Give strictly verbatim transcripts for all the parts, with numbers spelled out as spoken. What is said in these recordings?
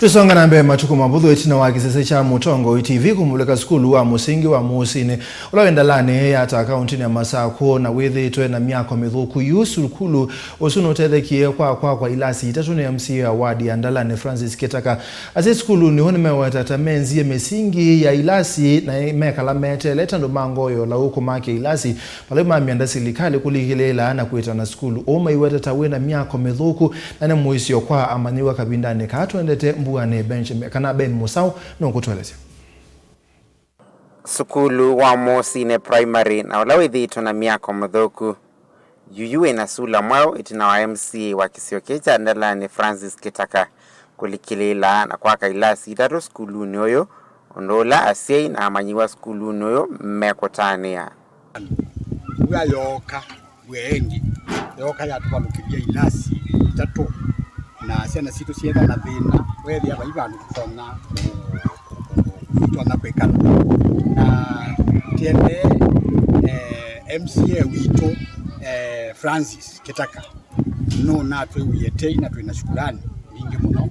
Tũsonga na mbee, matukũ mavũthũ ĩtina wa kĩsese kya Mũtongoi T V kũmulĩka sukulu wa mũsingi wa Mũũsinĩ, ũla wĩ Ndalani ya Ata kaũntĩnĩ ya Masakũ, na wĩthĩĩtwe na myako mĩthũku yu. Sukulu ũsu nũtethekie kwa kwakwa ilasi itatũ nĩ M C A wa ward ya Ndalani, Francis Kitaka. Asyai sukulunĩ ũũ nĩmeweta ta menzie mĩsingi ya ilasi na mekala meteelete andũ ma ngoo ya ũlau kũmakĩa ilasi vala yu mamyenda silikalĩ kũlikĩlĩĩla na kwĩtana sukulu ũũ maiweta ta wĩ na myako mĩthũku na nĩ mũisyo kwa amanyĩw'a kavindanĩ kaa tũendete mbuanĩ. Benjamin, kana Ben Mũsaũ nũkũtũelesya. Sukulu wa Mũũsinĩ Primary, na ũla wĩthĩĩtwe na myako mĩthũku, yuyu wĩna sula mwaũ ĩtina wa M C A wa kĩsio kĩĩ kya Ndalani, Francis Kitaka, kũlikĩlĩĩla na kwaka ilasi itatũ sukulunĩ ũyũ, ũndũ ũla asyai na amanyĩw'a sukulunĩ ũyũ mekũtanĩa. Mbua yooka, mbua ĩngĩ yooka yatũvalũkĩlya ilasi itatũ, na syana sitũ syeetha na thĩna, weethĩa vai vandũ tũtonya, tũtonya kwĩkala. Na tũendee, eh, M C A witũ, eh, Francis Kitaka nũnatwĩw'ĩe tei, na twĩ na shukurani mbingĩ mũno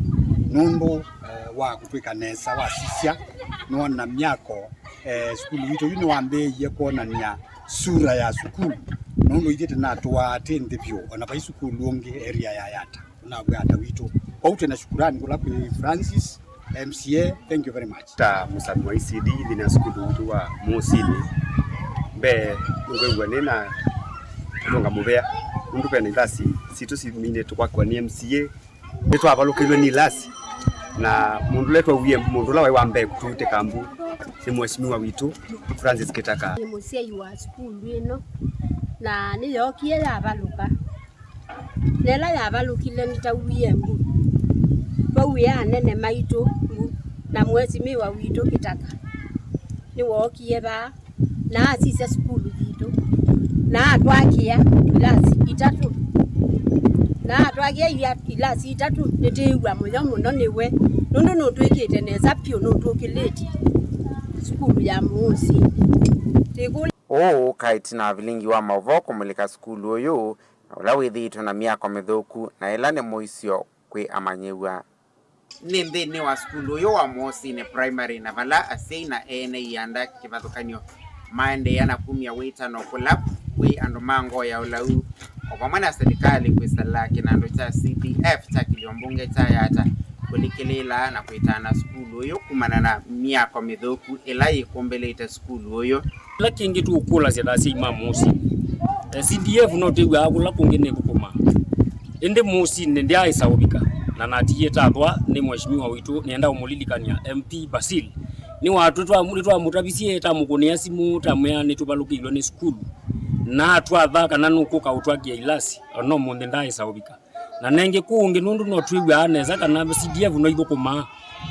nũndũ, eh, wa kũtwĩka nesa, wasisya, nĩwona myako, eh, sukulu witũ yu nĩwambĩĩie kwonany'a sura ya sukulu, nũndũ ithyĩ tũnatũaa twĩ nthĩ vyũ, ona vai sukulu ũngĩ area ya Yata, ũnaw'a Yata witũ. Kwoou twĩ na shukurani kũla kwĩ Francis, M C A, thank you very much. Ta mũsami wa E C D nthĩnĩ wa sukulu witũ wa Mũũsinĩ, mbee nĩngwĩw'a nĩ na kũtũnga mũvea nũndũ ve na ilasi sitũ siminĩtwe kwakwa nĩ M C A. Nĩtwavalũkĩlw'e nĩ ilasi, na mũndũ ũla twawie, mũndũ ũla waĩ wa mbee kũtũutĩka mbu nĩ Mheshimiwa witũ Francis Kitaka. Nĩ mũsyai wa sukulu ĩno, na nĩyookie yavalũka. Na ĩla yavalũkile nĩtauie mbu. Twauie anene maitũ mbu, na Mheshimiwa witũ Kitaka nĩwookie vaa na asisya sukulu yitũ, na atwakĩa ilasi itatũ, na atwakĩa ila-, ilasi itatũ. Nĩtwĩw'a mũyo mũno nĩwe, nũndũ nũtwĩkĩte nesa vyũ, nũtũkĩlĩtye sukulu ya Mũũsinĩ. Tĩkũlya. Ũũ ũka ĩtina wa vilingi wa maũvoo kũmulĩka sukulu ũyũ, na ũla wĩthĩĩtwe na myako mĩthũku, na ĩla nĩ mũisyo kwĩ amanyĩw'a. Nĩ nthĩnĩ wa sukulu ũyũ wa Mũũsinĩ Primary, na vala asyai na ene ianda kĩvathũkany'o maendeea na kumya wĩtano kũla kwĩ andũ ma ngoo ya ũlau, o vamwe na silikalĩ kwĩsala kĩnandũ kya C D F kya kĩlio mbunge kya Yata kũlikĩlĩĩla na kwĩtana sukulu ũyũ kumana na myako mĩthũku ĩla yĩkũmbĩlĩte sukulu ũyũ. Kĩla kĩngĩ tũũkũlasya ta asyai ma Mũũsinĩ, eh, C D F no twĩw'aa kũla kũngĩ nĩthũkũmaa, ĩndĩ Mũũsinĩ ndyaaĩsa ũvika, na natiie tathwa nĩ Mheshimiwa witũ, nĩenda ũmũlilikany'a M P Basil. Nĩwatwĩ-, twa-, nĩtwamũtavisye, tamũkũnĩa simũ, tamwĩa nĩtũvalũkĩilwe nĩ sukulu, na atwatha kana nũkũka ũtwakĩa ilasi, o na ũmũnthĩ ndaaĩsa ũvika. Na nengĩ kũũ ũngĩ nũndũ no twĩw'aa nesa kana C D F no ithũkũmaa.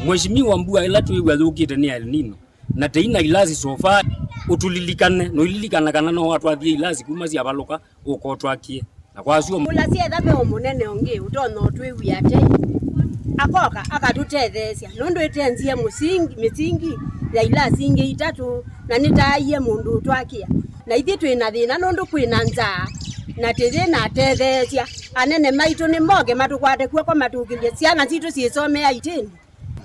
Mheshimiwa, mbua ĩla twĩw'a yũkĩte nĩ El Nino, na tũina ilasi so far, ũtũlilikane, na ũililikana kana no watwathie ilasi kuma syavalũka, ũka ũtwakie. Na kwa asu ũla syetha ve o mũnene ũngĩ ũtonya ũtwĩw'ĩa tei, akoka akatũtetheesya, nũndũ ĩtenzie mũsingi, mĩsingi ya ilasi ingĩ itatũ, na nĩtaaie mũndũ ũtwakĩa. Na ithyĩ twĩ na thĩna nũndũ kwĩ na nzaa, na tĩthĩ na atetheesya. Anene maitũ nĩmoke matũkwate kw'oko matũkĩlye syana sitũ syĩsomea itĩnĩ.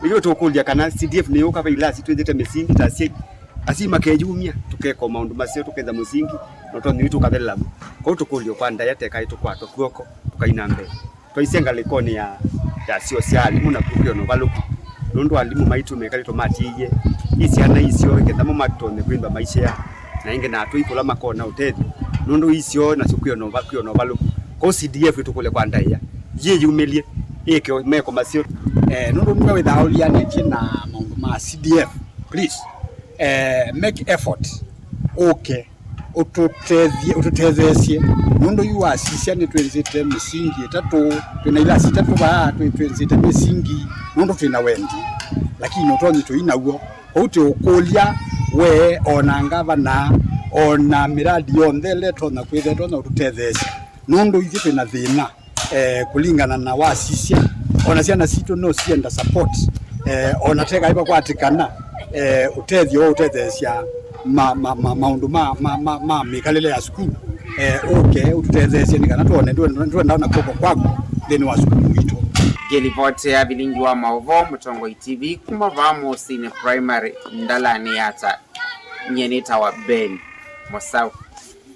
Ithyĩ tũkũlya kana C D F nĩyũka ve ilasi twĩnzĩte mĩsingi ta asyai. Asyai makeyumya, tũkeka o maũndũ maseo, tũketha mũsingi, na ũtonyi witũ ũkathelela vo. Kwoou tũkũlyo kwa ndaĩa teka ĩtũkwatwa kw'oko, tũkaina mbee. Twaisye ngalĩkonĩ ya, ya syo sya alimũ na kwĩona na ũvalũku. Nũndũ alimũ maitũ mekalĩtwe matiĩie, i syana isyo, ngetha mo matonye kwĩmba maisha ya, na ĩngĩ na atũi kũla makona ũtethyo. Nũndũ isyo nasyo kwĩona ũva-, kwĩona na ũvalũku. Kwoou C D F ĩtũkũlya kwa ndaĩa, yĩyumĩlye, ĩke meko maseo. Eh, nũndũ nĩwe wĩthaa ũlianĩtye na maũndũ ma C D F, please, eh, make effort, ũke, ũtũtethye, ũtũtetheesye, nũndũ yu wasisya nĩtwĩnzĩte mĩsingi ĩtatũ, twĩ na ilasi itatũ vaa, twĩ-, twĩnzĩte mĩsingi, nũndũ twĩ na wendi, lakini ũtonyi tũi naw'o. Kwoou tũũkũlya we, o na ngavana, o na mĩradi yonthe ĩla ĩtonya kwĩthĩa ĩtonya ũtũtetheesya, nũndũ ithyĩ twĩ na thĩna, eh, kũlingana na wasisya. O na syana sitũ no sienda support, eh, o na teka ĩvakwatĩkana, eh, ũtethyo wa ũtetheesya ma, ma, ma, maũndũ ma, ma, ma, ma mĩkalĩle ya sukulu, eh, ũke ũtũtetheesye nĩ kana twone ndwenda, ndwenda ona kw'oko kwaku nthĩnĩ wa sukulu witũ. Ngĩlivoti ya vilingi wa maũvoo Mũtongoi T V kuma vaa Mũsinĩ Primary, ndalanĩ ya ta, nyie nĩtawa Ben Mũsau.